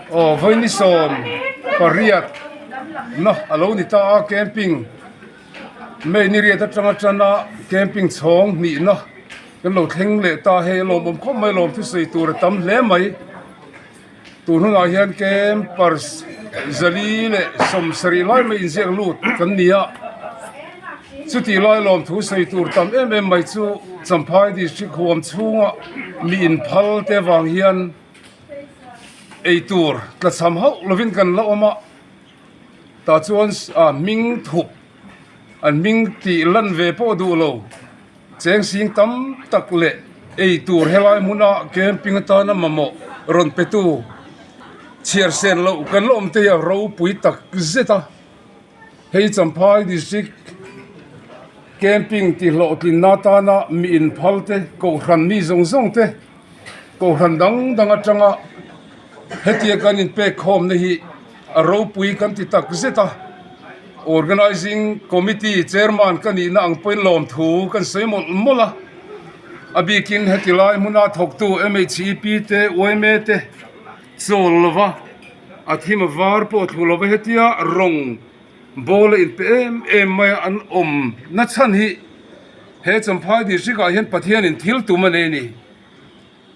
Aw vawi ni 18 na a lo ni ta a camping May ni riat atanga tana camping chhawng hnihna kan lo thleng leh ta hei a lawmawm khawp mai lawm thusawi tur a tam hle mai. Tun hunah hian campers 470 lai mai inziak lut kan ni a, chutih lai lawmthu sawi tur tam em em mai chu Champhai district huam chhunga mi inphal te vang hian eitur tlachham hauh lovin kan la awm a, tah chuan ah hming thup an hming tih lan ve pawh duh lo. Cheng sing tam tak leh ei tur helai hmuna camping atana mamawh rawn petu chhiar sen loh kan la awm te hi a ropui tak zet a. Hei Champhai district camping tih hlawhtlinna atana mi inphal te kohhran mi zawng zawng te kohhran dang dang atanga hetia kan inpek khawmna hi a ropui kan ti tak zet a. Organising Committee Chairman ka nihna ang pawhin lawmthu kan sawi mawlh mawlh a, a bikin heti lai hmuna thawktu MHEP te, yma te chawl lova a thim a var pawh thlu lova hetia rawng bawl a inpe em em mai a an awm nachhan hi he Champhai District ah hian Pathianin thil tum a nei a ni.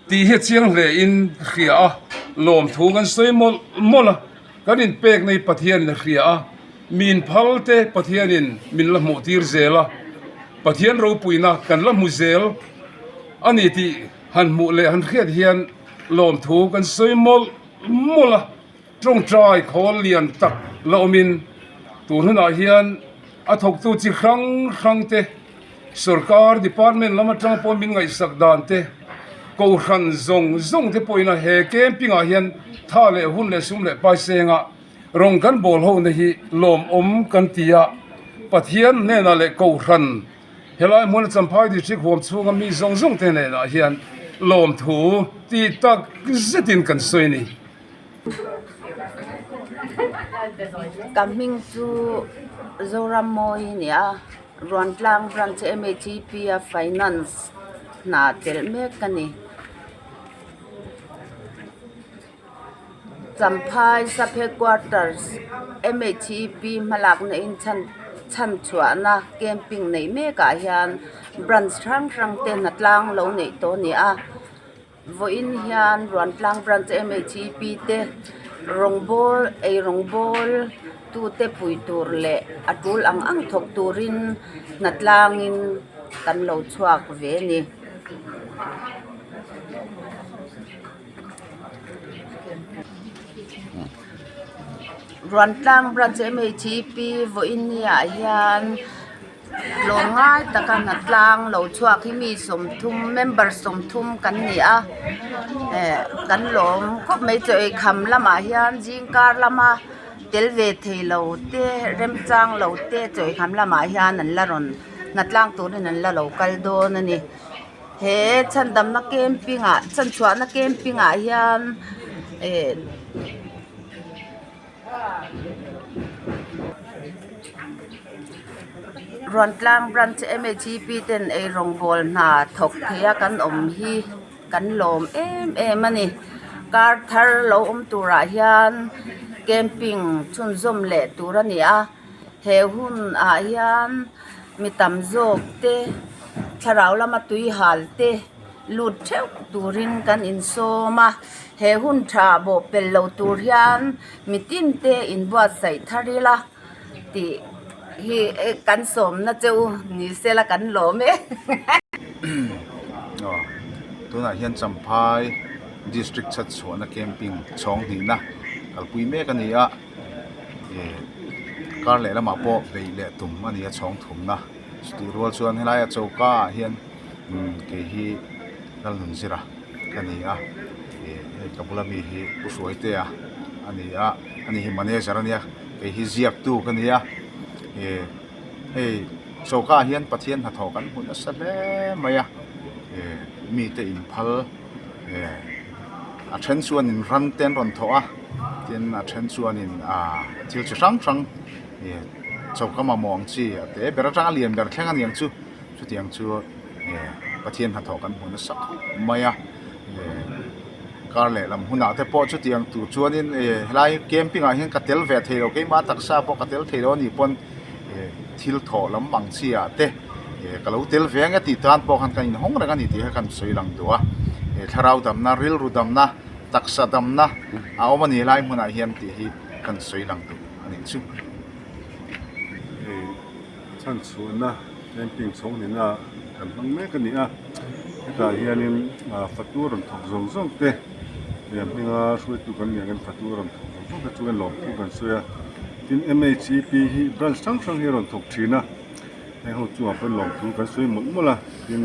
Tih hi a chiang hle in hria a, lawmthu kan sawi mawlh mawlh a, kan inpekna hi Pathianin a hria a, min phal te Pathianin min la hmuh tir zel a, Pathian ropuina kan la hmu zel a ni tih han hmuh leh han hriat hian lawmthu kan sawi mawlh mawlh a, tawngtai khawl lian tak la awmin tun hunah hian a thawktu chi hrang hrang te Sorkar department lam atang pawh min ngaihsak dan te, kohhran zawng zawng te pawhin a he camping ah hian tha leh hun leh sum leh pai senga rawng kan bawl ho na hi lawmawm kan ti a, Pathian hnenah leh kohhran helai hmuna Champhai district huam chhunga mi zawng zawng te hnenah hian lawmthu ti tak zetin kan sawi a ni. Ka hming chu Zorammawi a ni a. Ruantlang Branch MHEP a Finance hna chelh mek a ni. Champhai Sub Headquarters MHEP hmalakna in chhan chhan chhuahna camping neih mekah hian branch hrang hrang te hnatlang lo neih tawh a ni a. Vawiin hian Ruantlang Branch MHEP te rawngbâwl ei rawngbâwl tute pui tur leh a tul ang ang thawk turin hnatlangin kan lo chhuak ve a ni. Ruantlang Branch MHEP vawiin ni ah hian. Lawm ngai taka hnatlang lo chhuak hi mi 30 member 30 kan ni a eh kan lawm khawp mai chaw ei kham lamah hian zing kar lama tel ve thei lo te remchang lo te chaw ei kham lamah hian an la rawn hnatlang turin an la lo kal dawn a ni he chhandamna camping ah chhanchhuahna camping ah hian eh. Ruantlang branch MHEP ten ei rawngbawl hna thawk thei a kan awm hi kan lawm em em a ni kar thar lo awm turah hian camping chhunzawm leh tur a ni a he hun ah hian mi tam zawk te thlarau lama tui hal te lut theuh turin kan insawm a he hun tha bawh pel lo tur hian mitin te inbuatsaih thar ila tih hi kan sawmna che u ni sela kan lawm e. Aw tunah hian Champhai district chhat chhuahna camping chhawng hnihna kalpui mek a ni a ih kar leh lamah pawh beih leh tum a ni a chhawng thumna chutih rual chuan helaia choka ah hian umm kei hi Lalnunzira ka ni a ih hei ka bula mi hi Pu Hruaitea a ni a ani hi manager a nia kei hi ziaktu ka ni a ih hei choka ah hian Pathian hnathawh kan hmu nasa hle mai a ih mite inphal ih a then chuanin ran te an rawn thawh a tin a then chuanin ah thil chi hrang hrang ih choka mamawh ang chi a te ber atanga lian ber thleng a ni ang chu. Chutiang chu Pathian hnathawh kan hmu nasa khawp mai a. Kar leh lam hunah te pawh chutiang tur chuanin eh helai camping ah hian ka tel ve thei lo keimah taksa pawh ka tel thei lo a nih pawn eh thil thawh lam ang chi ah te eh ka lo tel ve ang e tih tan pawh khan kan inhawng reng a ni tih kha kan sawi lang duh a eh thlarau damna rilru damna taksa damna a awm a ni helai hmunah hian tih hi kan sawi lang duh a nih chu. Hei chhanchhuahna camping chhawng hnena kan hmang mek a ni a hetah hianin ah fatu rawn thawk zawng zawng te leh a hminga hruaitu kan nih angin fatu rawn thawk zawng zawng te chu en lawmthu kan sawi a tin M H E P hi branch hrang hrang hi a rawn thawk thin a heng ho chungah pawhin lawmthu kan sawi mawlh mawlh a tin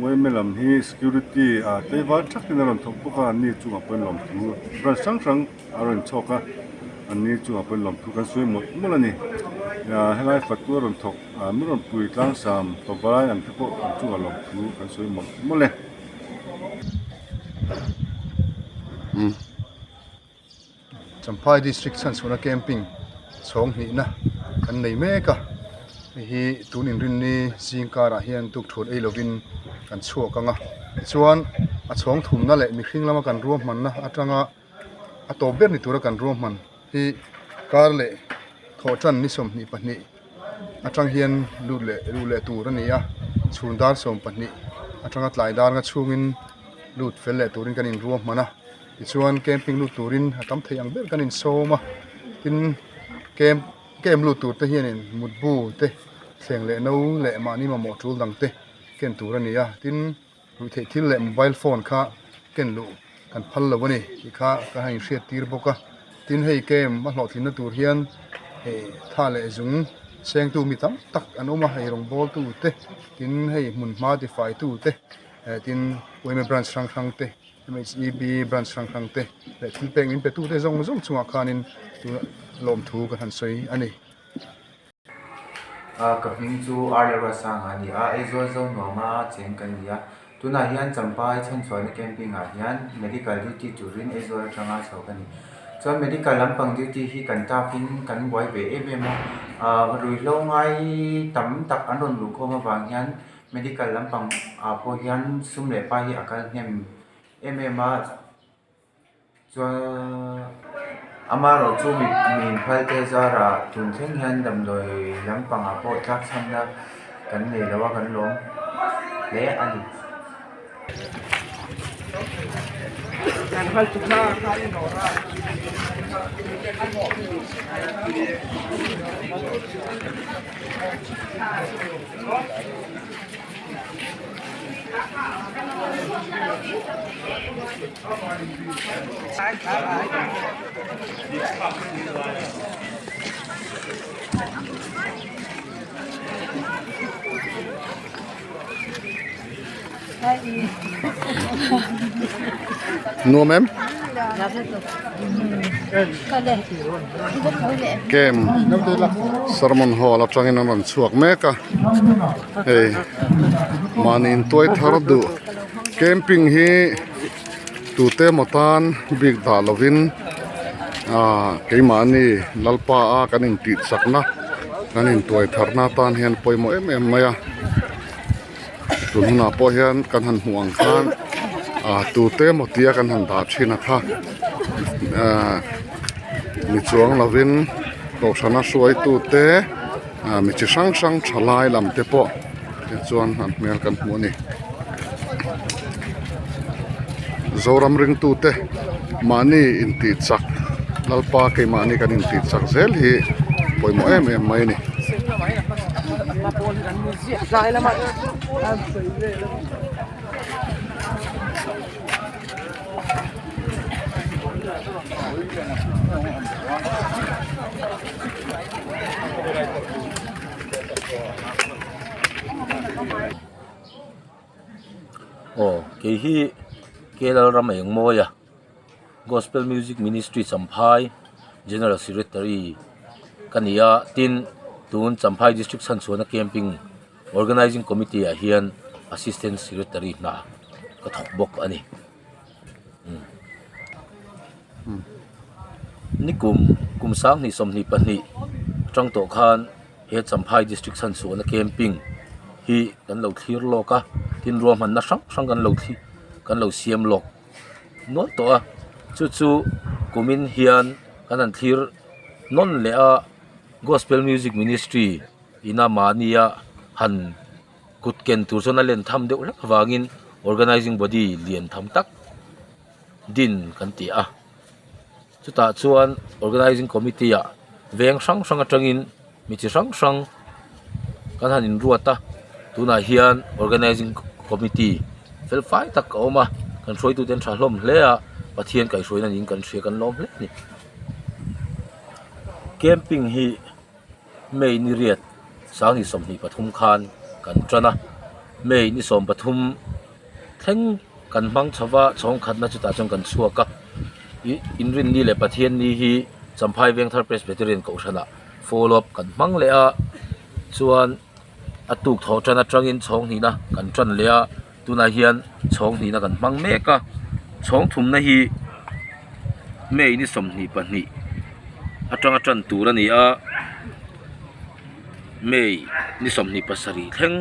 U M A lam hi security ah tlaivar thakin a rawn thawk bawk a anni chungah pawhin lawmthu branch hrang hrang. A rawn chhuak a, an ni chungah pawhin lawmthu kan sawi mawlh mawlh a ni. Helai fatu a rawn thawk ah min rawn pui tlangsam pavalai ang te pawh an chungah lawmthu kan sawi mawlh mawlh e. Champhai District chhanchhuahna camping chhawng hnihna kan nei mek a, hei hi tun inrinni zing karah hian tukṭhuan ei lovin kan chhuak ang a, tichuan a chhawng thumna leh mihring lama kan ruahmanna atanga. a tawp ber ni tura kan ruahman hi kar leh thawh tan ni 22 atang hian lut leh luh leh tur a ni a chhun dar 12 atanga tlai dar nga chhungin lut fel leh turin kan inruahman a tichuan camping lut turin a tam thei ang ber kan insawm a tin camp camp lut tur te hianin mutbu te thleng leh no leh mahni mamawh tul dang te ken tur a ni a tin. Ruihtheih thil leh mobile phone kha ken luh kan phal lo a ni tih kha ka han inhriat tir bawk a tin hei camp a hlawhtlinna tur hian hei tha leh zung sengtu mi tam tak an awm a hei rawngbawltu te tin hei hmun hma tifaitu te eh tin yma branch hrang hrang te M H E B branch hrang hrang te leh thil pek min pe tu te zawng zawng chungah khanin tuna lawmthu kan han sawi a ni. Ka hming chu Arla Ruatsanga a ni a, Aizawl Zonuama cheng kan ni a. Tunah hian Champhai chhanchhuahna camping ah hian medical duty turin Aizawl atanga chho ka ni. Chuan medical lampang duty hi kan tap in kan buai ve em em a, ah ruihhlo ngai tam tak an rawn luhkhawm avang hian medical lampang ah pawh hian sum leh pa hi a kal hnem em em a. Chuan amaherawh chu mi inphal te zarah tun thleng hian damdawi lampangah pawh tlak chhamna kan nei lo a kan lawm hle a ni. Nuam em? Camp sermon hall atangin an rawn chhuak mek a hei mahni intuai thar duh camping hi tute emaw tan bik dah lovin ah keimahni lalpa a kan intih chakna kan intuai tharna atan hian pawimawh em em mai a tun hunah pawh hian kan han hmuh ang khan ah tute emaw tia kan han dah thin a kha ah mi chuang lovin kohhrana hruaitute ah mi chi hrang hrang thalai lam te pawh tichuan an hmel kan hmu a ni Zoram ringtute mahni intih chak Lalpa keimahni kan intih chak zel hi pawimawh em em mai a ni. Aw kei hi Kerala ram a eng mawi a Gospel Music Ministry Champhai General Secretary ka ni a tin tun Champhai District chhanchhuahna Camping Organizing Committee ah hian Assistant Secretary hna ka thawk bawk a ni. Nikum kum 2022 atang tawh khan he Champhai District chhanchhuahna Camping hi kan lo thlir lawk a tin ruahmanna hrang hrang kan lo thlir kan lo siam lawk. nual tawh a chu chu kumin hian kan han thlir nawn leh a gospel music ministry ina mahnia han kut ken tur chuan a len tham deuh hlek avangin organising body lian tham tak din kan ti a chutah chuan organising committee ah veng hrang hrang atangin mi chi hrang hrang kan han inruat a tunah hian organising committee fel fai tak a awm a kan hruaitute an tha hlawm hle a Pathian kaihhruaina niin kan hria kan lawm hle a ni camping hi May ni riat sang ni 23 khan kan tan a May ni 13 thleng kan hmang chho va chhawng khatna chutah chuan kan chhuak a ih inrinni leh Pathianni hi Champhai Vengthar Presbyterian Kohhranah follow up kan hmang leh a chuan a tuk thawh tan atangin chhawng hnihna kan tan leh a tunah hian chhawng hnihna kan hmang mek a chhawng thumna hi May ni 22 atanga tan tur a ni a May ni 27 thleng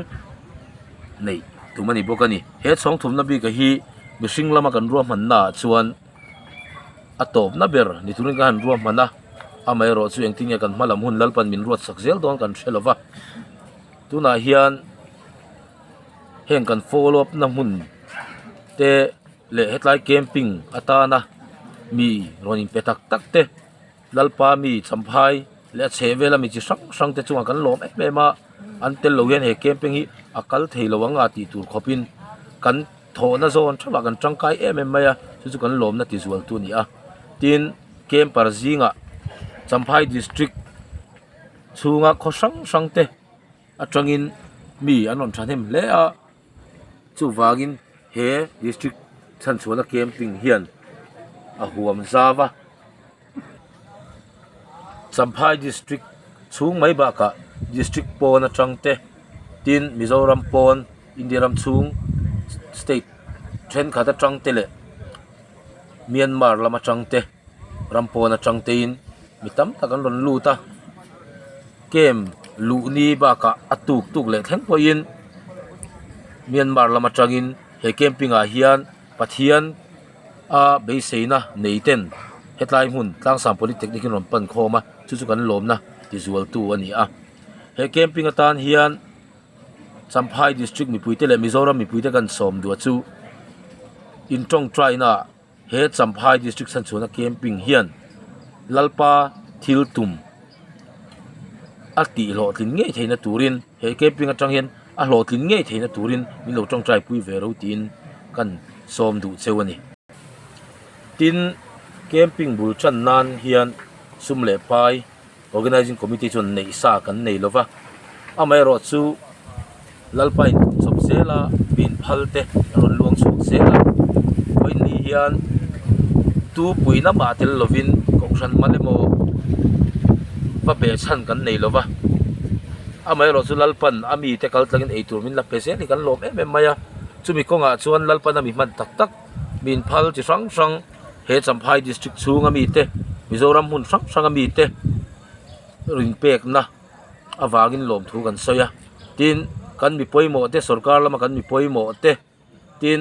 neih tum a ni bawk a ni he chhawng thumna bik ah hi mihring lama kan ruahmanna ah chuan a tawpna ber ni turin kan han ruahman a amaherawh chu engtin nge kan hma lam hun Lalpan min ruat sak zel dawn kan hre lo va tunah hian heng kan follow up na hmun te leh hetlai camping atana mi rawn inpe tak tak te Lalpa mi Champhai leh a chheh vela mi chi hrang hrang te chungah kan lawm em em a an tel lo hian he camping hi a kal thei lo ang a tih tur khawpin kan thawhna zawn theuhah kan tangkai em em mai a chu chu kan lawmna ti zual tu a ni a tin camper zingah Champhai district chhunga khaw hrang hrang te atangin mi an rawn thahnem hle a chuvangin he district chhanchhuahna camping hian a huam zau a. Champhai district chhung mai bakah district pawn atang te tin Mizoram pawn India ram chhung state thenkhat atang te leh Myanmar lam atang te ram pawn atang te in mi tam tak an rawn lut a camp luh ni bakah a tuk tuk leh thleng pawhin Myanmar lam atangin he camping ah hian Pathian a beiseina nei ten hetlai hmun Tlangsam Polytechnic in rawn pan khawm a chu chu kan lawmna ti zual tu a ni a he camping atan hian Champhai district mipui te leh Mizoram mipui te kan sawm duah chu in tawngtai na ah he Champhai district chhanchhuahna camping hian Lalpa thil tum a tih hlawhtlin ngei theihna turin he camping atang hian a hlawhtlin ngei theihna turin min lo tawngtai pui ve ro tiin kan sawm duh cheu a ni. Tin, camping bul tan nan hian sum leh pai Organising Committee chuan neih sa kan nei lova, amaherawh chu Lalpa in tum chawp zel a, min phal te a rawn luang chhuak zel a, vawiin hian tu puina mah tel lovin kohhran mal emaw va beh chhan kan nei lova, amaherawh chu Lalpan a mite kal tlangin eitur min la pe zel hi kan lawm em em mai a, chumi kawngah chuan Lalpan a mi hman tak tak min phal chi hrang hrang he Champhai district chhunga mite Mizoram hmun hrang hranga mite rinpekna avangin lawmthu kan sawi a tin kan mi pawimawh te sorkar lama kan mi pawimawh te tin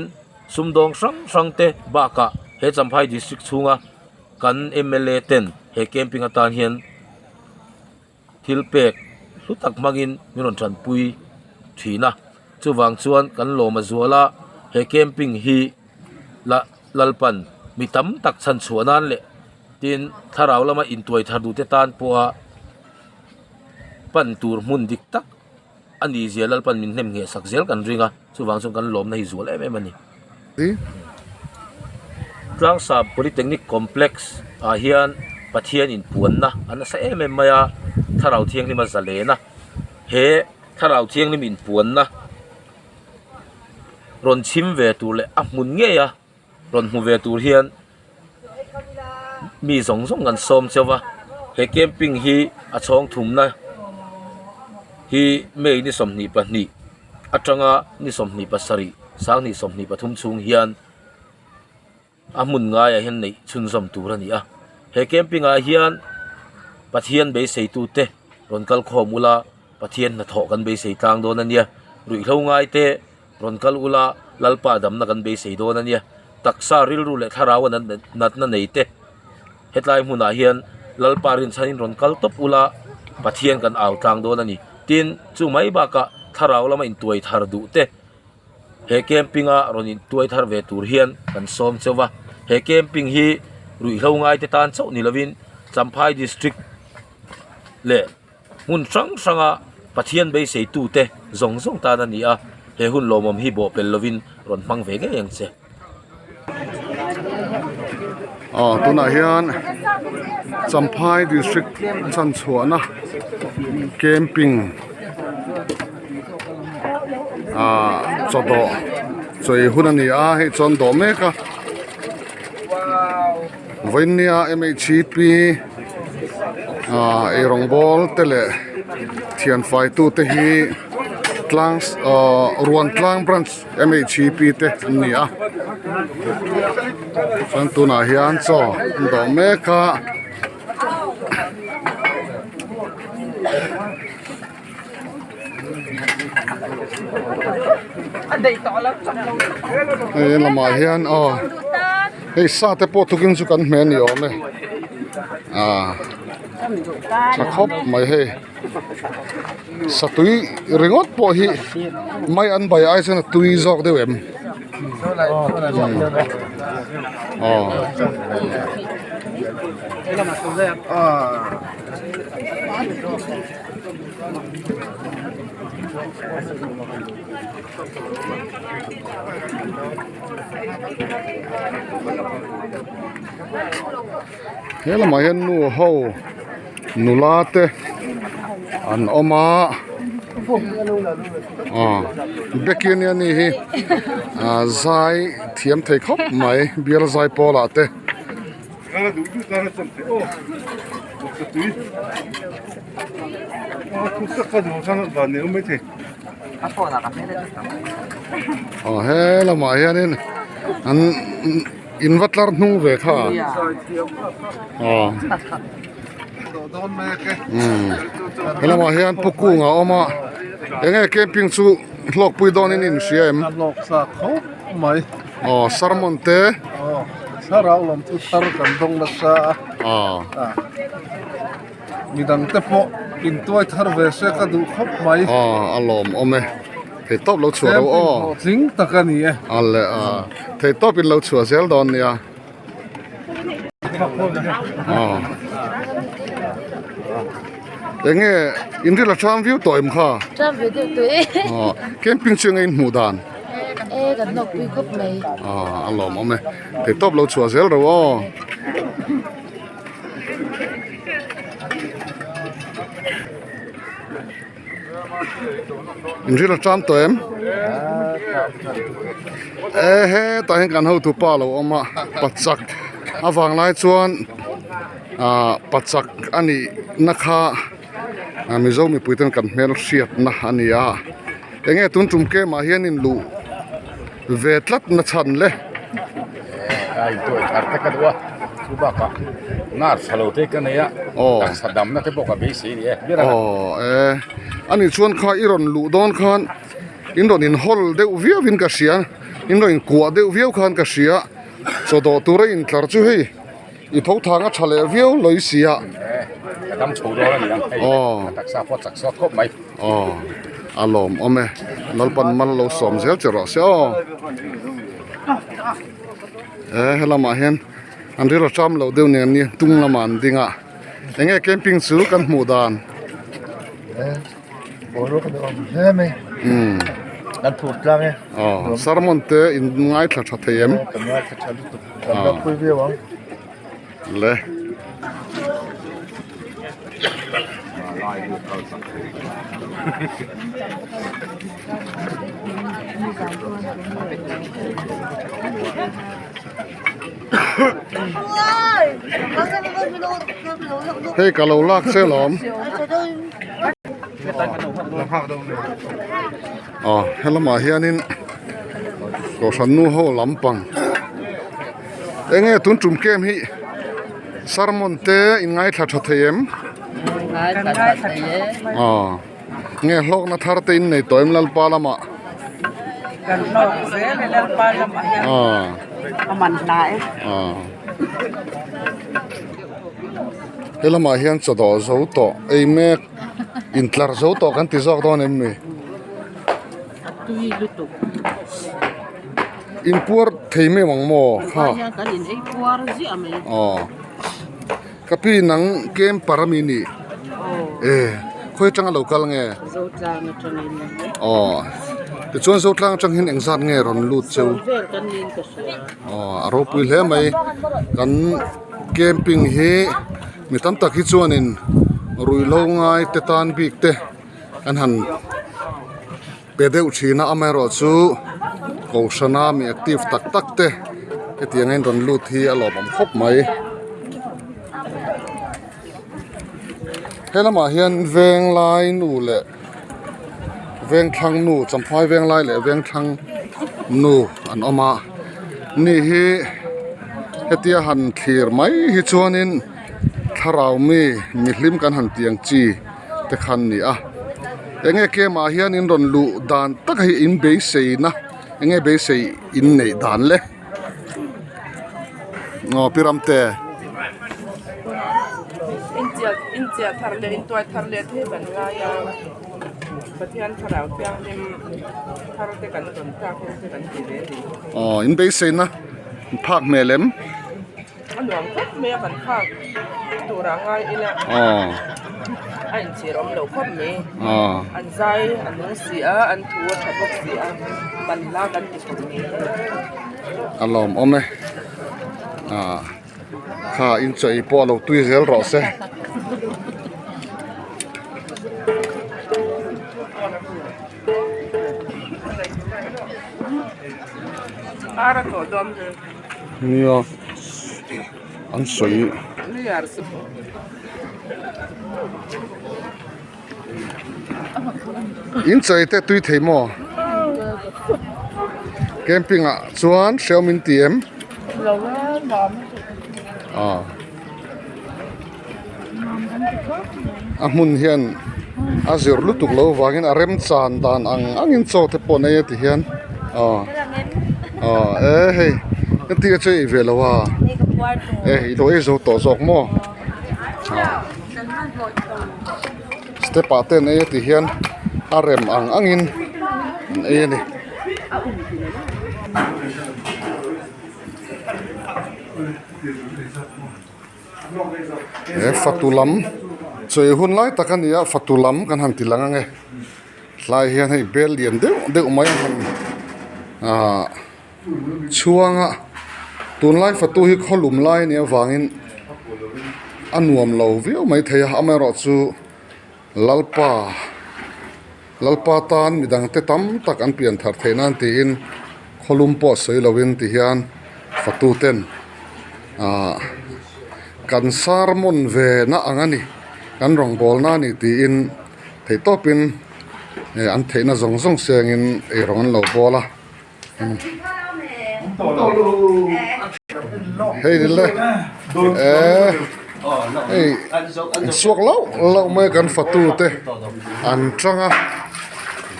sumdawng hrang hrang te bakah he Champhai district chhunga kan M L A ten he camping atan hian thil pek hlu tak hmangin min rawn tanpui thin a chuvang chuan kan lawm a zual a he camping hi la Lalpan mi tam tak chhan chhuah nan leh tin thlarau lama intuai thar duhte tan pawha pan tur hmun dik tak a ni zia Lalpan min hnem ngheh sak zel kan ring a chuvang chuan kan lawmna hi zual em em a ni. Tlangsam Polytechnic Complex ah hian Pathian inpuanna a nasa em em mai a Thlarau Thianghlim a zalen a he Thlarau Thianghlim inpuanna rawn chhim ve tur leh a hmun ngei a rawn hmu ve tur hian mi zawng zawng an sawm cheu va he camping hi a chhawng thumna hi May ni 22 atanga ni 27 sanghnih 23 chhung hian a hmun ngaiah hian neih chhunzawm tur a ni a he camping ah hian Pathian beisei tute rawn kal khawm ula Pathian hnathawh kan beisei tlang dawn a nia ruihhlo ngai te. Rawn kal ula, Lalpa damna kan beisei dawn a nia. Taksa rilru leh thlarau a natna nei te hetlai hmunah hian Lalpa rinchhanin rawn kal tawp ula Pathian kan au tlang dawn a ni. Tin, chu mai bakah thlarau lama intuai thar duh te he camping a rawn intuai thar ve tur hian kan sawm cheu va. He camping hi ruihhlo ngaite tan chauh ni lovin Champhai District leh Hmun hrang hranga Pathian beiseitute zawng zawng tan a ni a, he hun lawmawm hi bawhpelh lovin rawn hmang ve ngei ang che. Aw tunah hian Champhai district chhanchhuahna camping ah chawdawh chawi hun a ni a hei chuan dawh mek a. Vawinia MHP ah eirawng bawl te leh thianfai tu te hi tlang ah Ruantlang branch MHP te an ni a chuan tunah hian chaw an dawh mek a. Hei lamah hian aw hei sa te pawh tukin chu kan hmeh a ni awm e ah tha khawp mai hei satui ringawt pawh hi mai an bai ai chuan a tui zawk deuh em aw. He lamah hian nu ho nula te an awm a aw beki ania ni hi ah zai thiam thei khawp mai bial zai pawl ah te. Aw he lamah hianin an in va tlar hnung ve kha aw umm he lamah hian pu kunga a awm a eng nge camping chu hlawkpui dawnin in hria em aw sermon te. Thlarau lam chu thar kan dawng nasa a, midang te pawh intuai thar ve se ka duh khawp mai. A lawm awm e, thei tawp lo chhuah ro aw. Hlawhtling tak a ni e. A le a, thei tawp in lo chhuah zel dawn nia. Eng nge in ril a ṭham viau tawh em kha? Ṭham ve deuh tawh e. Camping chu eng nge in hmuh dan? E kan hnawk pui khawp mai. A lawm awm e. Thei tawp lo chhuah zel ro aw. In ril a ṭam tawh em? E hetah hian kan hotu pa lo awm a pachak avang lai chuan ah pachak a nih na kha Mizo mipui ten kan hmel hriatna a ni a eng nge tun tum kem ah hian in luh ve tlat na chhan le. A intuai thar te ka duh a chu bakah nar tha lo te ka nei a taksa damna te pawh ka beisei a ni e ber a. Aw e ani chuan kha i rawn luh dawn khan in rawn in hawl deuh viau in ka hria in rawn in kuah deuh viau khan ka hria chaw dawh tura intlar chu hei. I tho thang a tha leh viau lawih si a. Ka dam chho dawn a ni ang hei ka taksa pawh chak sawt khawp mai. Aw a lawm awm e Lalpan mal lo sawm zel che rawh se aw. E helamah hian an ril a ṭam loh deuh nen nia tung lamah an ding a eng nge camping chu kan hmuh dan. Boruak a nuam hle mai. Umm. Kan phur tlang e. Aw sermon te in ngaithla tha thei em? Kan ngaithla tha lutuk. Kan la pui viau ang. Le. Hei ka lo lak che lawm. Aw helamah hianin kohhran nu ho lampang eng nge tun tum kem hi sermon te in ngaithla tha thei em aw nge hlawkna thar te in nei tawh em lalpa lamah. Kan hlawk zel e Lalpa lamah hian a man hla e. He lamah hian chaw dawh zo tawh ei mek intlar zo tawh kan ti zawk dawn em ni? A tui lutuk. Inpuar thei mai ang maw kha? Kan hian kan in ei puar ziah mai. Aw. Ka pi nang camper ami nih? Aw. E khawi atanga lo kal nge? Zotlang atangin. Aw. Tichuan Zotlang atang hian engzat nge rawn lut cheu? Sawm vel kan niin ka hria. Aw a ropui hle mai. Kan camping hi mi tam tak hi chuanin ruihhlo ngai te tan bik te an han pe deuh thin a amaherawhchu kohhrana mi active tak tak te hetiang a in rawn lut hi a lawmawm khawp mai he lamah hian venglai nu leh vengthlang nu champhai venglai leh vengthlang nu an awm a ni hi hetia han thlir mai hi chuanin thlarau mi mihlim kan han tih ang chi. te khan ni a enge camp ah hian in rawn luh dan tak hi in beisei na enge beisei in neih dan le aw pi Ramte. Inchiah thar leh intuai thar leh te hi kan ngai a Pathian thlarau thianghlim thar te kan rawn tlak hun te kan ti ve a ni. Aw in beisei na phak hmel em? A nuam khawp mai a kan phak tur ah ngai ila a inchhir awm lo khawp mai an zai a nung si a an thu a tha bawk si a man hla kan ti khawp mai. A lawmawm e ah kha inchei pawh a lo tui zel rawh se. Ar a tawh dawn hle. Nia an sawi. In chei te tui thei maw? Camping ah chuan hrehawm in ti em? Ah. A hmun hian a zir lutuk lo vangin a remchan dan ang angin chaw te pawh nei a ti hian aw aw e hei heti a chu ei ve lo a e i lo ei zo tawh zawk maw step ah te an ei a ti hian a rem ang angin an ei a ni. He fatu lam chei hun lai tak a ni a fatu lam kan han ti lang ange tlai hian hei bel lian deuh deuh mai a han ahh chhuang a tunlai fatu hi khawlum lai a nih avangin a nuam lo viau mai thei a amaherawhchu Lalpa Lalpa tan midang te tam tak an pian thar theih nan tiin khawlum pawh sawi lovin ti hian fatu ten ahh kan sermon ve na ang a ni kan rawngbawlna na a ni tiin theih tawpin eh an theihna zawng zawng sengin eirawng an lo bawl a. Hei le eh hei suak lauh lauh mai kan fatu te an tang a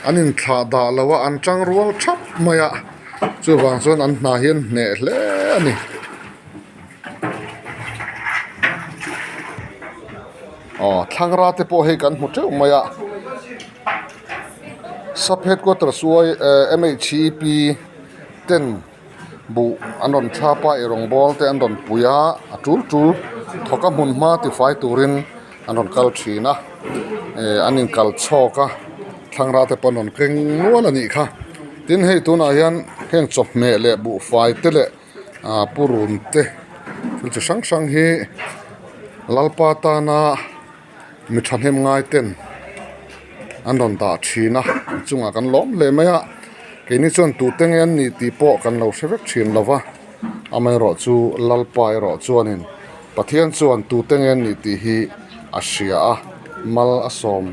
an inthlah dah lo a an tang rual thap mai a chuvang chuan an hna hi an hneh hle a ni. Aw thlangra te pawh hei kan hmu teuh mai a. Sub headquarters uai eh mhep ten buh an rawn thap a eirawng bawl te an rawn pui a a tul tul thawk a hmun hma tifai turin an rawn kal thin a eh an inkal chhawk a thlangra te pawh an rawn keng nual a nih kha tin hei tunah hian heng chawhmeh leh buhfai te leh ah purun te thil chi hrang hrang hi Lalpa tana. Mi thahnem ngai ten an rawn dah thin a a chungah kan lawm hle mai a keini chuan tute nge an nih tih pawh kan lo hre vek thin lo va amaherawh chu Lalpa erawh chuanin Pathian chuan tute nge an nih tih hi a hria a mal a sawm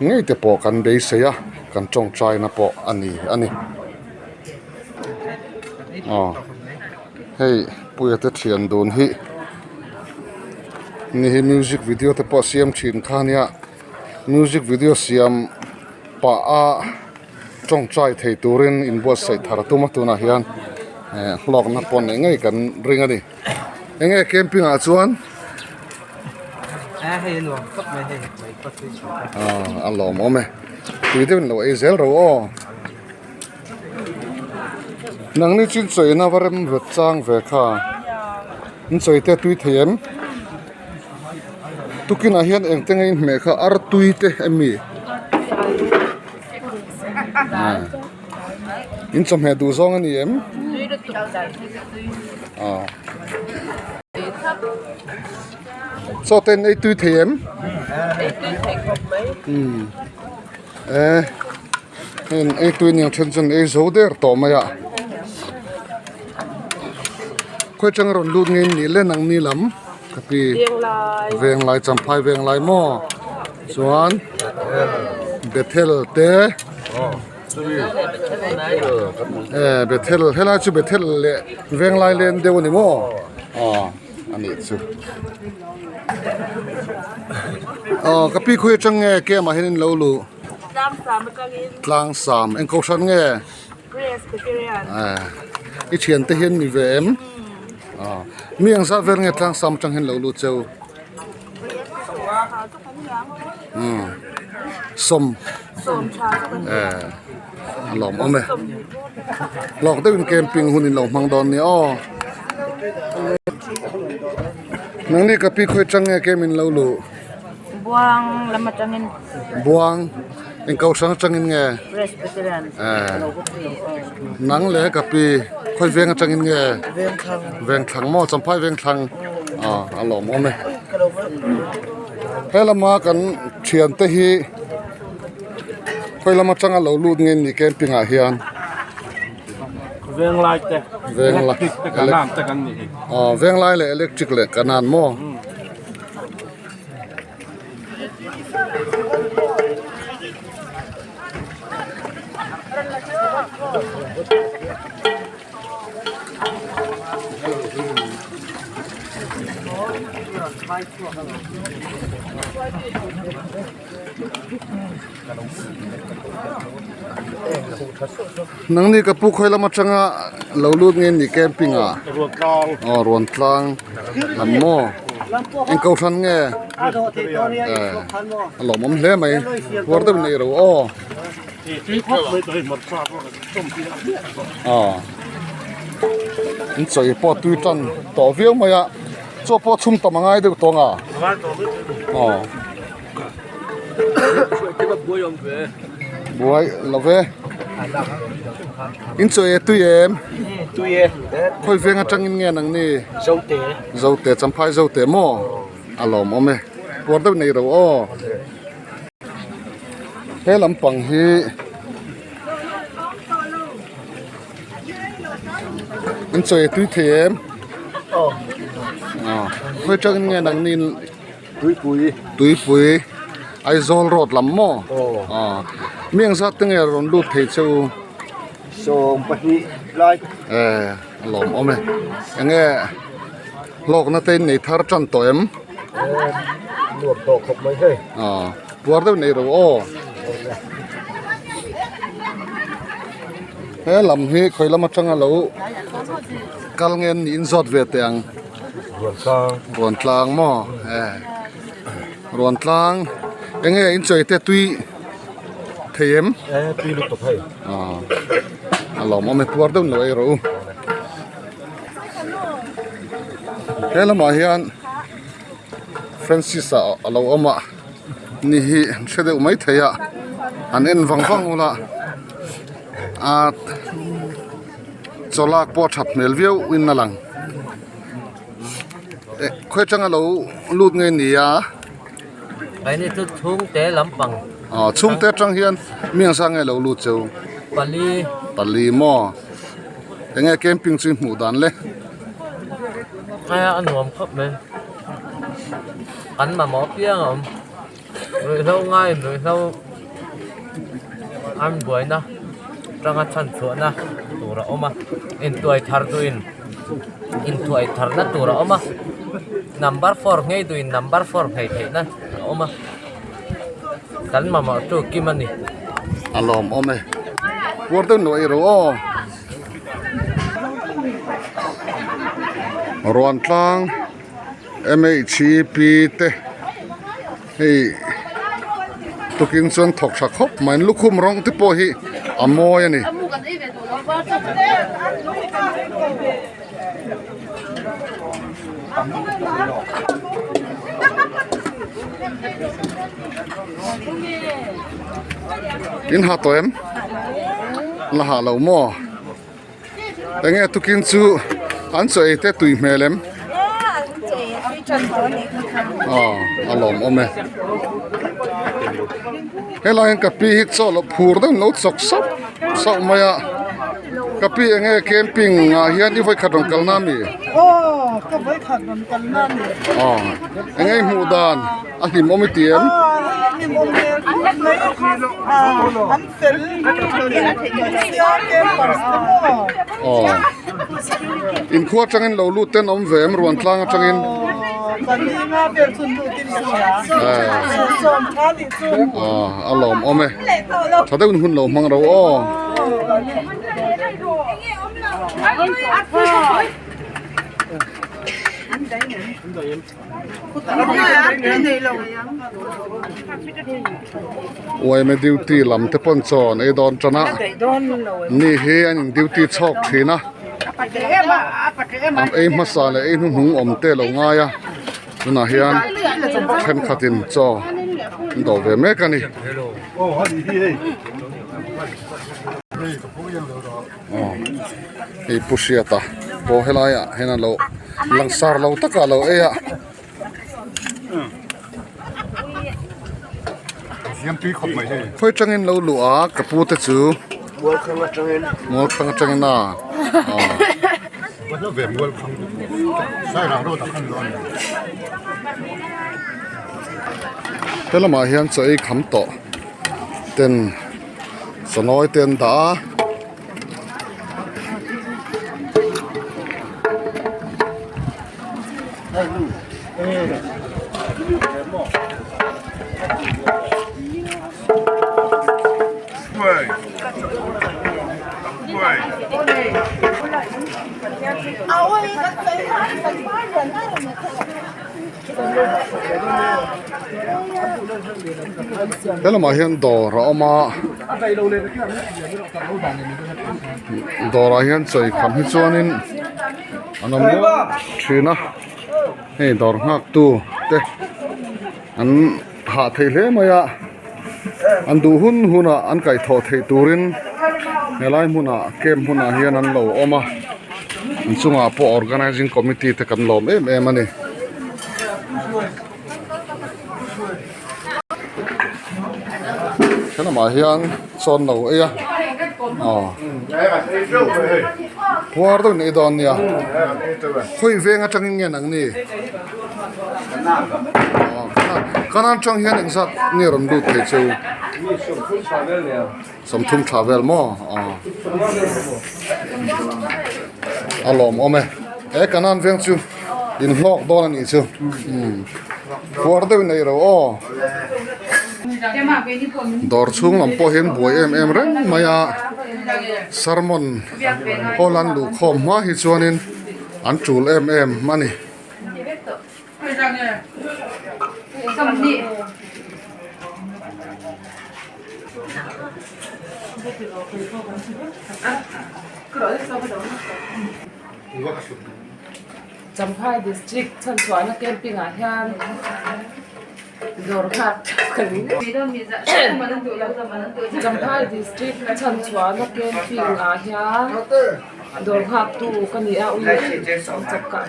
ngei te pawh kan beisei a kan tawngtaina pawh a ni a ni aw. Hei puia te thian dun hi ni hi music video te pawh a siam thin kha ania music video siam pah a. tawngtai thei turin inbuatsaih thar a tum a tunah hian eh hlawkna pawh neih ngei kan ring a ni eng nge camping ah chuan ah a lawmawm e tui deuhin lo ei zel ro aw. Nangni chu inchawina va rem vet chang ve kha inchawi te tui thei em tukinah hian engte nge inhmeh kha artui te emi in chawhmeh duh zawng a ni em ah chaw te in ei tui thei em umm eh. Heng ei tui nen then chuan ei zo der tawh mai a khawi atanga rawn lut nge nih le nang ni lam ka ti venglai champhai venglai maw chuan bethel te eh bethel helai chu bethel leh venglai len deuh a ni maw aw a nih chu aw ka pi khawi atang nge camp ah hian in lo luh. Tlangsam atangin. Tlangsam eng kohhran nge? Presbyterian. Eh i thian te hian ni ve em? Ah mi ang zat vel nge tlangsam atang hian lo lut cheu? Umm sawm. Sawm tha chu kan ni. Eh a lawmawm e. Hlawk deuhin camping hun in lo hmang dawn nia aw. Nangni ka pi khawi atang nge camp in lo luh? Buang lam atangin. Buang eng ko hrang atangin nge? Presbyterian. Eh. Nang le ka pi khawi veng atangin nge? Vengthlang. Vengthlang maw Champhai Vengthlang. Ah a lawm awm e. He lama kan thian te hi khawi lam atanga lo lut nge ni camping ah hian. Venglai te. Venglai. Electric te kanan te kan ni hi. Ah venglai leh electric leh kanan maw. Nangni ka pu khawi lam atanga lo lut nge ni camping ah aw rawn tlang lam maw eng kohhran nge eh a lawmawm hle mai huar deuh nei ro aw aw in chawi pawh tui tan tawh viau mai a chaw pawh chhum tam a ngai deuh tawng a aw. Buai lo ve. In chaw e tui em? Tui e. Khawi veng atangin nge nang ni? Zote. Zote Champhai Zote maw? A lawmawm e. Puar deuh nei ro aw. He lampang hi In chaw e tui thei em? Aw. Khawi atangin nge nang ni? Tuipui. Tuipui Aizawl road lam maw? Aw. Aw. Mi ang zat te nge rawn lut thei che u? 12 lai. Eh, a lawm awm e. Enge hlawkna te in nei thar tan tawh em? Eh, nuam tawh khawp mai hei. Aw, puar deuh nei ro aw. He lam hi khawi lam atanga lo kal nge an nih in zawt ve teh ang. Ruantlang. Ruantlang maw eh Ruantlang enge in chawi te tui thei em? Eh tui lutuk hei. Ah a lawmawm e puar deuh nuai rawh u. He lamah hian Francis a alo awm a ni hi an hre deuh mai thei a an en vang vang ula ah chaw lak pawh a that hmel viau in a lang eh khawi atanga lo lut nge ni a Keini chu chhungte lampang ah chhungte atang hian mi ang sang nge lo lut cheu pali pali maw enge camping chu i hmuh dan le a nuam khawp mai kan mamawh apiang a awm ruihhlo ngaiin ruihhlo an buaina atanga chhan chhuahna tur a awm a intuai thar duhin inthuai tharna tur a awm a number four nghei duhin number four nghei theihna a awm a kan mamawh chu kim a ni. A lawmawm e. Puar deuh nuaih ro aw. Ruantlang M_H_P te hei tukin chuan thawk tha khawp mai lukhum rawng te pawh hi a mawi a ni. In ha tawh em? La ha lo maw? Enge tukin chu an chaw ei te tui hmel em? Aw a lawm awm e. Helai hian ka pi hi chaw lo phur deuh in lo chawk sauh sauh mai a. Ka pi enge camping ah hian i vawikhat rawn kalna ami? Aw ka vawikhat rawn kalna ani. Aw enge i hmuh dan a hlim awm i ti em? Aw a hlim awm hmel khawp mai an fel sia campers te maw? Aw inkhua atangin lo lut ten awm ve em ruan tlang atangin? Aw pali nga vel chhun lut in ka hria sawm tha nih chu. Aw a lawm awm e. Tha deuhin hun lo hmang ro aw. Uaime duty lam te pawn chawn ei dawn tan a ni hi an in duty chhawk thin a an ei hmasa leh ei hnuhnung awm te lo ngai a. Tunah hian thenkhatin chaw an dawh ve mek a ni. Aw hei Pu Hriata pawh helaiah hian a lo langsar lo taka a lo ei a. Khawi tangin lo luh a ka pu te chu. Mualkhang atangin. Mualkhang atangin a. He lamah hian chaw ei kham tawh ten sawnawi te an dah a. He lamah hian dawr a awm a dawrah hian chawi kham hi chuanin an awm nual thin a hei dawr nghak tu te an hah thei hle mai a. An duh hun hunah an kaihthawh theih turin helai hmunah camp hmunah hian an lo awm a an chungah pawh organising committee te kan lawm em em a ni. Helamah hian chawn lo ei a aw puar deuh in ei dawn nia khawi veng atangin nge nang ni. Kanan tang hian engzat nge rawn lut thei chu sawmthum tha vel maw a lawmawm e he kanan veng chu in hlawk dawn a nih chu puar deuh in ei ro aw dawr chhung lam pawh hian buai em em reng mai a sermon hall an luhkhawm hma hi chuanin an tul em em a ni. Champhai district chhanchhuahna camping ah hian dawr nghak Champhai district chhanchhuahna camping ah hian dawr nghak tu ka ni a ui chak ka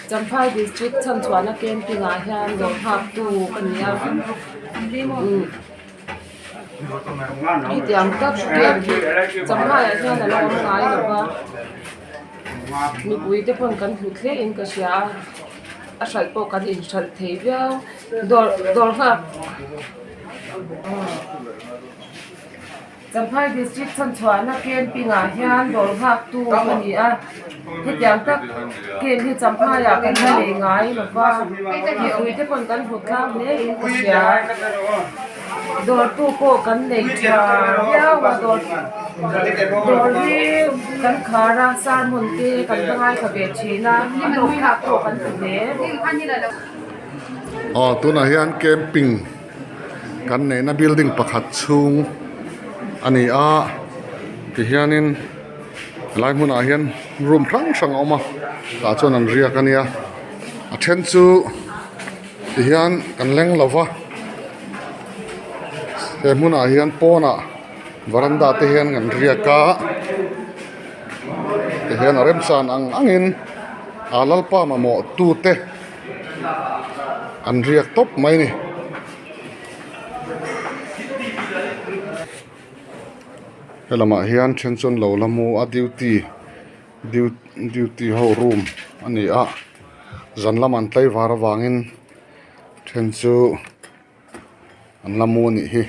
Champhai district chhanchhuahna camping ah hian dawr nghak tu ka ni a hetiang tak camp hi Champhai ah hian a lo awm ngai lo va mipui te pawn kan hmu hle in ka hria a a hralh pawh kan inhralh thei viau dawr dawr nghak. Champhai District chhanchhuahna camping ah hian dawr nghaktu a ni a, hetiang tak camp hi Champhai ah kan la nei ngai lo va, mipui te pawn kan hmu tlang hle in ka hria, dawrtu pawh kan nei tha viau a, dawr dawr hi kan khar a sermon te kan va ngaithla ve thin a, a hlawk thlak pawh kan ti hle. Aw tunah hian camping. Kan neihna building pakhat chhung a ni a tihianin helai hmunah hian room hrang hrang a awm a tah chuan an riak a nia a then chu tihian kan leng lo va he hmunah hian pawnah varanda te hian an riak a tihian a remchan ang angin a lalpa mamawh tute. An riak tawp mai a ni. He lamah hian then chuan lo la mu a duty duty ho room a ni a zan lamah an tlaivar avangin then chu an la mu a nih hi.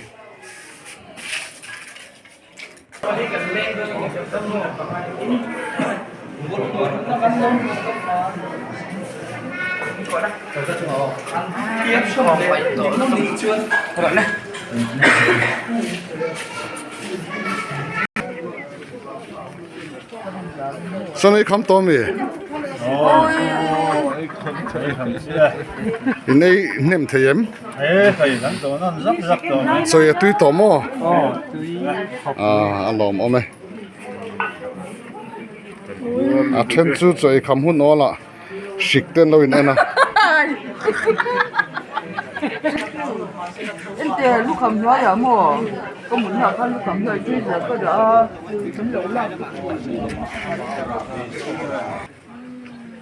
Sawn ei kham tawh ami? In ei hnem thei em? Sawi a tui tawh maw? A lawm awm e. A then chu chaw ei kham hun awl ah hrik te an lo in en a.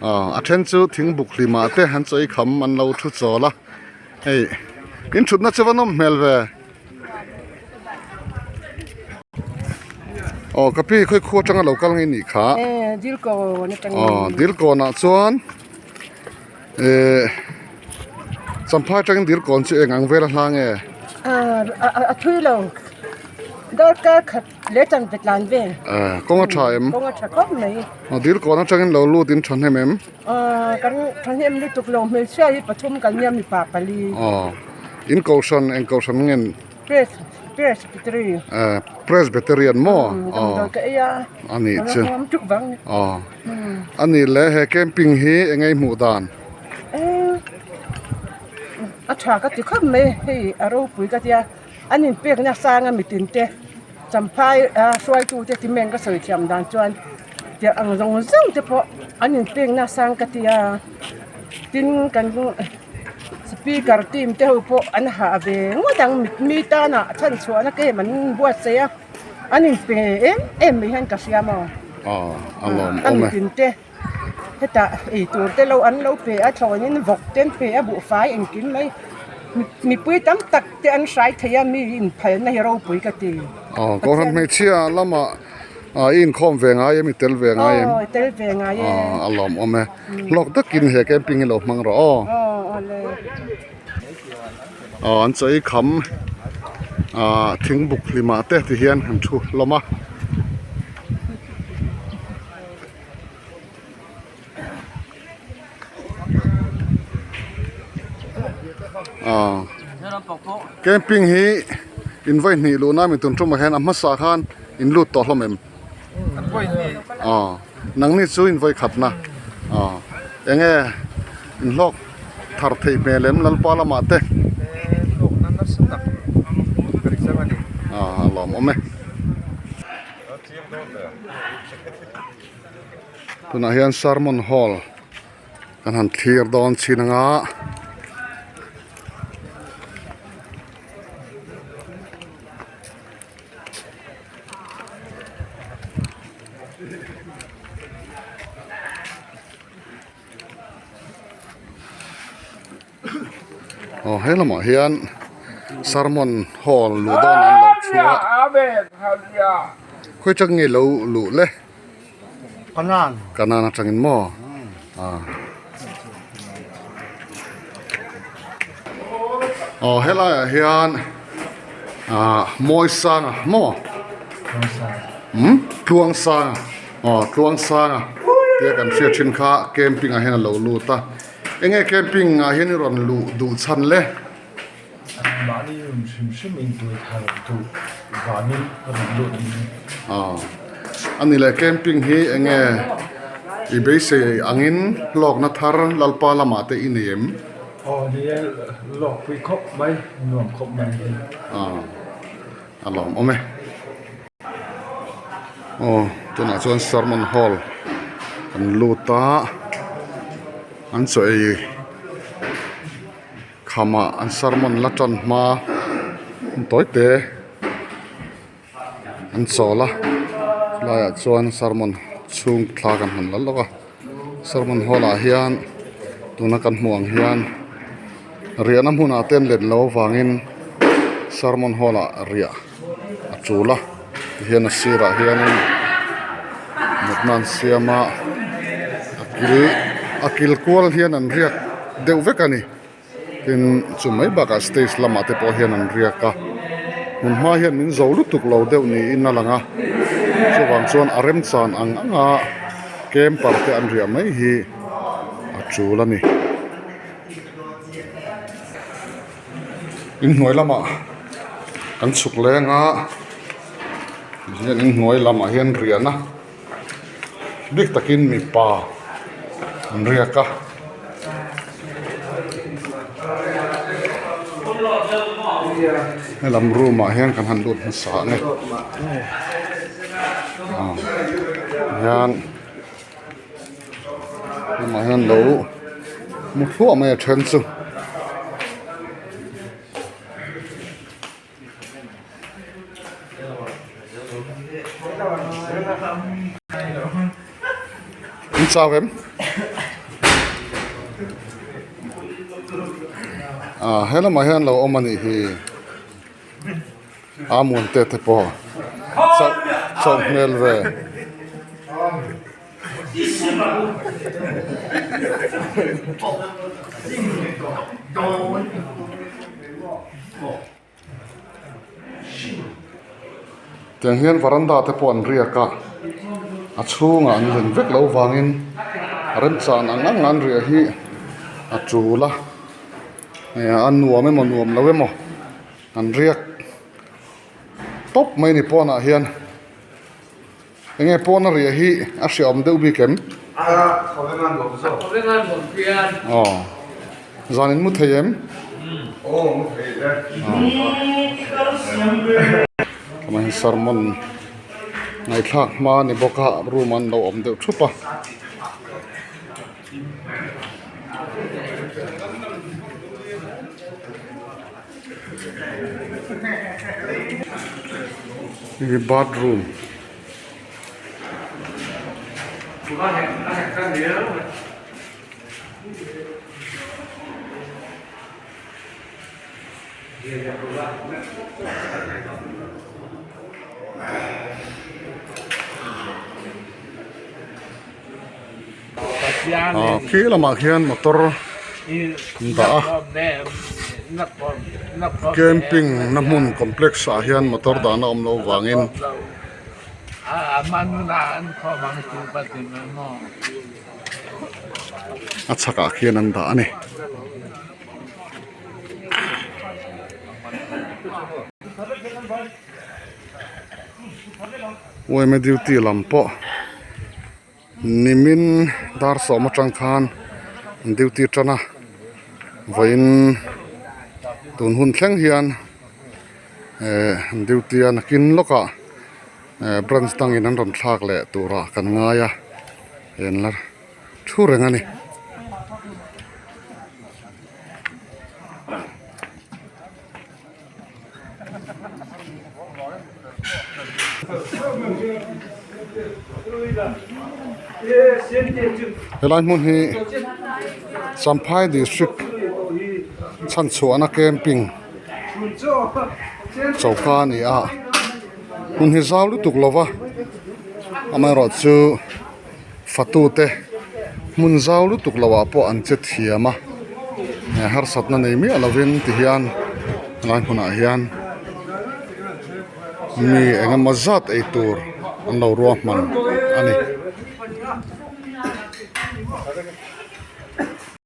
A then chu thing buk hlimah te an chawi kham an lo thu chawl a hei in thutna chu va nawm hmel ve aw ka pi khawi khu atanga lo kal ngei nih kha aw dilkawn ah chuan ehh champhai atangin dilkawn chu eng ang vel a hla nge a thui lo darkar khat Le chan ve tlan vel. Eh, kawng a tha em? Kawng a tha khawp mai. A dil kawn atangin lo lut in thahnem em? Ah, kan thahnem lutuk lo hmeichhia hi pathum kan nia mipa pali. Aw, in kohhran eng kohhran ngen? Pres, Presbytery. Eh, Presbyterian maw? Aw. Damdawi ka ei a. A nih chu. Ka tuk vang ni. Aw. A nih le he camping hi eng ei hmuh dan? Eh, a tha ka ti khawp mai hei a ropui ka tia. An inpekna sanga mitin te Champhai hruaitute ti meng ka sawi thiam dan chuan tiang ang zawng zawng te pawh an inpekna sang ka ti a, tin kan speaker team te ho pawh an hah ve ngawt ang mi tana chhanchhuahna kem an buatsaih a, an inpe em em mai hian ka hria maw a mitin te hetah eitur te lo an lo pe a thlawnin vawk te an pe a buhfai engkim mai mipui tam tak te an hrai thei a mi inphalna hi ropui ka ti. Aw Kohhran hmeichhia lamah i inkhawm ve ngai em i tel ve ngai em? Aw i tel ve ngai e. Aw a lawmawm e hlawk takin he camping hi lo hmang rawh aw. Aw awle. Aw an chawi kham ah thingbuk hlimah te ti hian an thu hlawm a. Aw camping hi in vawi hnih luh na mi tun tumah hian a hmasa khan in lut tawh hlawm em aw nangni chu in vawi khat na aw eng nge in hlawk thar theih hmel em lalpa lamah te aw a lawmawm e. Tunah hian sermon hall kan han thlir dawn chin anga aw he lamah hian sermon hall luh dawn an lo chhuah a khawi tang nge lo luh le kanan atangin maw aw helaiah hian ah mawi sanga maw. Umm Tluangsanga aw Tluangsanga tia kan hriat thin kha camping ah hian a lo lut a enge camping ah hian i rawn luh duh chhan le? Mahni rawn hrim hrim in tuai thar duh vangin ka rawn lut a ni. Aw a ni le camping hi enge i beisei angin hlawkna thar Lalpa lamah te i nei em? Aw ni e hlawkpui khawp mai nuam khawp mai hi. Aw. A lawm awm e. Aw tunah chuan sermon hall an lut a an chaw ei khamah an sermon la tan hma tawi te an chawl a chulaiah chuan sermon chhung thla kan han la lawk a sermon hall ah hian tuna kan hmuh ang hian. Riahna hmunah te an let loh avangin sermon hall ah riah a tul a tihian a sirah hianin mutna an siam a a kil a kil kual hian an riak deuh vek a ni tin chu mai bakah stage lamah te pawh hian an riak a hmun hma hian min zo lutuk lo deuh niin a lang a chuvang chuan a remchan ang ang a camper te an riah mai hi a tul a ni. Inhnuai lamah kan chhuk leng a tihian inhnuai lamah hian riahna bik takin mipa an riak a. Helam room ah hian kan han lut hmasa ang e ah hian. Lamah hian lo mu thluah mai a then chu. In chau em? Ah he lamah hian lo awm a nih hi. A muan te te pawh chauh chauh hmel ve. Tiang hian varanda te pawh an riak a a chhungah an len vek loh vangin remchan ang ang an riah hi a tul a a nuam emaw nuam lo emaw an riak tawp mai ni pawnah hian. Enge pawn a riah hi a hriaawm deuh bik em? Aw zan in mu thei em? Tunah hian sermon ngaihthlak hma a ni bawk a room an lo awm deuh thup a. Hei hi bathroom ah khi lamah khian motor an dah a camping na hmun complex ah hian motor dahna awm loh vangin a chhakah khian an dah a ni. Yma duty lam pawh nimin dar sawm atang khan an duty tan a vawiin tun hun thleng hian eh an duty a nakin lawkah eh branch dangin an rawn thlak leh turah kan ngai a en la thu reng a ni. Helai hmun hi Champhai district chhanchhuahna camping choka a ni a hmun hi zau lutuk lo va amaherawhchu fatute hmun zau lutuk lo ah pawh an che thiam a harsatna nei miah lovin tihian helai hmunah hian. Mi engemaw zat ei tur an lo ruahman a ni.